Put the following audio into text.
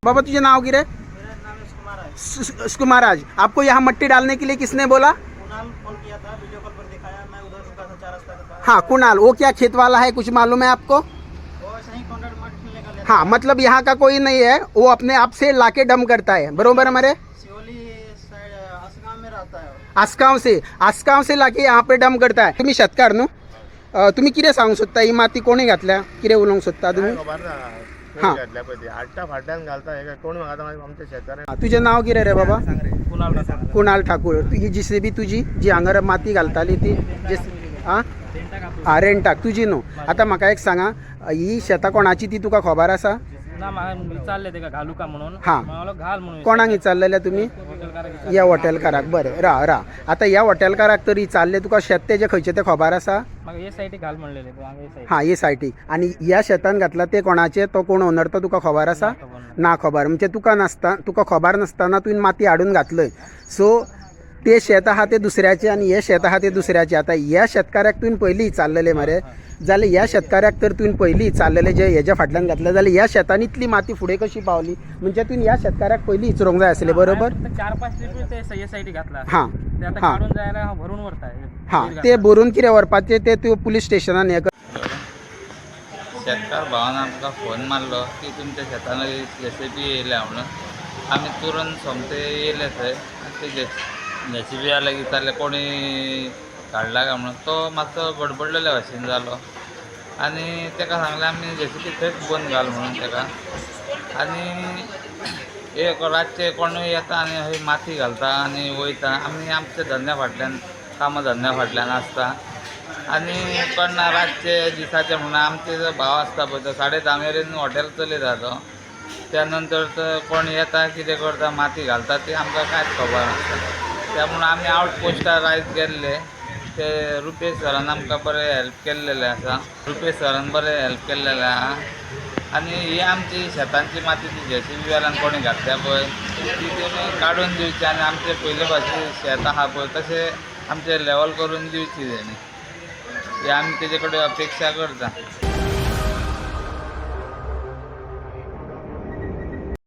बाबा तुझे नाव कितें? मेरा नाम है कुमार है। कुमाराज, आपको यहाँ मट्टी डालने के लिए किसने बोला? कुणाल कॉल किया था, वीडियो कॉल पर दिखाया, मैं उधर रुका था चार रास्ता के पास। हाँ कुणाल, वो क्या खेत वाला है, कुछ मालूम है आपको? वो ऐसे ही कॉन्ट्रैक्ट मट लेकर लेता। हाँ, मतलब यहाँ का कोई नहीं है, वो अपने आप से लाके डम करता है, बरोबर हमारे? सिवली साइड असगांव में रहता है वो। आसगांव से, आसगांव से लाके यहाँ पे डम करता है। तुम्ही शेतकार न्हू? तुमी कितें सांगूंक सोदता, ही माती कोणी घातल्या, कितें उलोवंक सोदता काय तुमी? खबर ना। हा. कोण घातल्या पळय ती हाडटा फाटल्यान घालता, हे काय कोण म्हाका आतां आमच्या शेतकऱ्यांक। हा, तुजें नाव कितें रे बाबा? कुणाल ठाकूर. ही जेसीबी तुजी जी हांगर माती घालताली ती जे आं आं रेंटाक तुजी न्हू? आतां म्हाका एक सांगा, ही शेतां कोणाची ती तुका खबर आसा? ना, म्हाका विचारले तेका घालू का म्हणून. हा. म्हणलो घाल म्हणून. कोणाक विचारलेलें तुमी? हॉटेलकाराक. ह्या हॉटेलकाराक. बरें, रा रा आतां ह्या हॉटेलकाराक तर विचारलें, तुका शेत तेजें खंयचें तें खबर आसा? म्हाका हे सायडीक घाल म्हणलेले, पण हांगा हे सायडीक. हां, हे सायटीक. आनी ह्या शेतान घातला ते कोणाचे, तो कोण ओनर तो तुका खबर आसा? खबर ना. ना खबर. म्हणजे तुका नासता, तुका खबर नासतना तुवें माती हाडून घातलय. सो ते शेत आहा ते दुसऱ्याचे आनी हे शेत आहा ते दुसऱ्याचे. आतां ह्या शेतकाऱ्याक तुवें पयलीं विचारलेलें मरे जाल्यार, ह्या शेतकाऱ्याक तर तुवें पयलीं विचारलेलें जे हेज्या फाटल्यान घातलें जाल्यार ह्या शेतान इतली माती फुडें कशी पावली? म्हणजे तुवें ह्या शेतकाऱ्याक पयलीं विचारूंक जाय आसलें, बरोबर? फक्त 4-5 ट्रिप ते हे सायडीक घातला. हां. ते आता हां. काढून जायला हांव भरून व्हरता. हां, ते भरून कितें व्हरपाचें ते तूं पुलीस स्टेशनान हें कर. शेतकार भावान आमकां फोन मारलो की तुमच्या शेतान जेसीबी येयल्या म्हणून. आमी तुरंत सोमते येयले थंय आनी ते जेसीबी वाल्याक विचारलें कोणी काडला काय म्हणून. तो मातसो गडबडलेल्या भाशेन जालो आनी ताका सांगलें आमी जेसीबी थंयच बंद घाल म्हणून ताका. आनी एक रातचे कोणूय येता आनी हय माती घालता आनी वयता. आमी आमच्या धंद्या फाटल्यान, कामां धंद्या फाटल्यान आसता आनी कोण रातचे दिसाचे म्हणून आमचे जो भाव आसता पळय तो 10:30 मेरेन हॉटेल चलयता तो. त्या नंतर तर कोण येता, कितें करता, माती घालता ती आमकां कांयच खबर नासता. त्या म्हणून आमी आवट पोस्टार आयज गेल्ले ते रुपेश सरान आमकां बरें हेल्प केल्लेलें आसा. रुपेश सरान बरें हेल्प केल्लेलें आहा. आनी ही आमची शेतांची माती ती जेसीबी वाल्यान कोणी घातल्या पळय ती तेणी काडून दिवची आनी आमचे पयले भाशेन शेत आहा पळय तशें आमचें लेवल करून दिवची तेणी, ही आमी तेजे कडेन अपेक्षा करता.